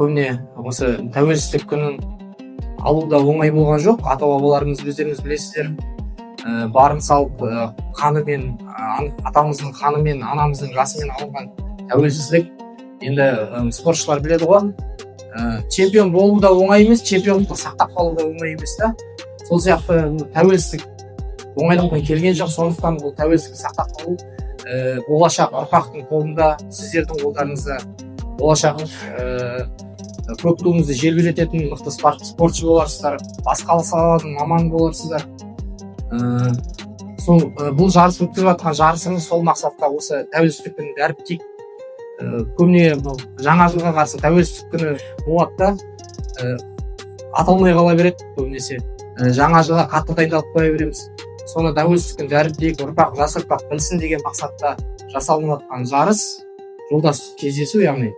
Көбіне осы тәуелсіздік күнін алу да оңай болған жоқ. Ата бабаларымыз, өздеріңіз білесіздер, барын салып, қанымен, атамыздың қанымен, анамыздың жасымен алынған тәуелсіздік. Енді спортшылар біледі ғой, чемпион болу да оңай емес, чемпиондықты сақтап қалу да оңай емес та. Сол сияқты тәуелсіздік оңайлықпен келген жоқ. Сондықтан бұл тәуелсіздікті сақтап қалу болашақ ұрпақтың қолында, сіздердің қолдарыңызда. Болашақ көк туымызды желбірететін мықты спортшы боларсыздар, басқа саланың маманы боларсыздар. Сол бұл жарыс, өткізіп жатқан жарысымыз сол мақсатта, осы тәуелсіздік күнін дәріптейік. Көбіне бұл жаңа жылға қарсы тәуелсіздік күні болады да, аталмай қала береді көбінесе. Жаңа жылға қатты дайындалып қоя береміз. Соны тәуелсіздік күнін дәріптейік, ұрпақ, жас ұрпақ білсін деген мақсатта жасалынып жатқан жарыс, жолдастық кездесу яғни.